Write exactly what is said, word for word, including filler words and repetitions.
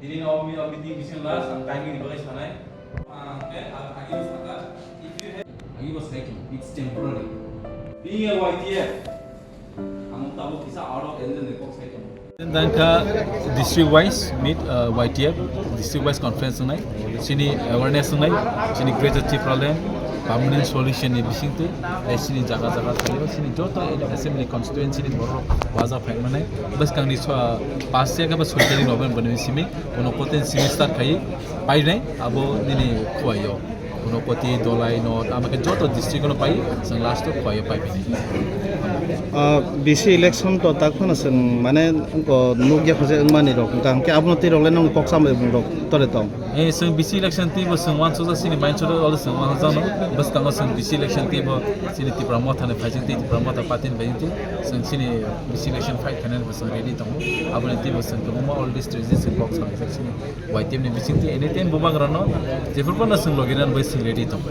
Tini no mi no meeting bising la sang timing ni bagwi sanai. Ah, okay, ah, agi bo saka. If you have, agi bo sai tong, it's temporary. Being a Y T F, ang tabuk kisa out of agenda ni kok sai tong. Dangka district wise meet, uh, Y T F, district wise conference wngnai, chini awareness wngnai, chini Greater Tipraland permanent solution ni bisingtwi, eh, chini jaga jaga thaio, chini joto assembly constituency ni borok waja phai manai, bwskang ni so-, pas ya khe ba soi tarik November ni simi, uno kote simi start khai painai, abo nini khuaio. Unokoti, Dolai, North, ama khe joto district-o pai, chwng last-o Khowai-o pai bini. Ah, B C election to tak phano chwng mane wngko nukya kha je wngmani rok, hwnkha hwnkhe abono twi rok le nokni kok chamani rok tore tong. Eh, chwng B C election twibo chwng uansukjak chini mind soro olo chwng uansukjakno. Bwskango chwng B C election twibo chini Tipra Motha ni phaijak twi, Tipra Motha party ni phaijak twi, chwng chini B C election fight khainani bo chwng ready tongo. Aboni twibo chwng kwbangma already strategy chwng kok salaijak chini. Y T F ni bisingtwi anytime bubagrano jephuru phano chwng logi rwnani bai chwng ready tong.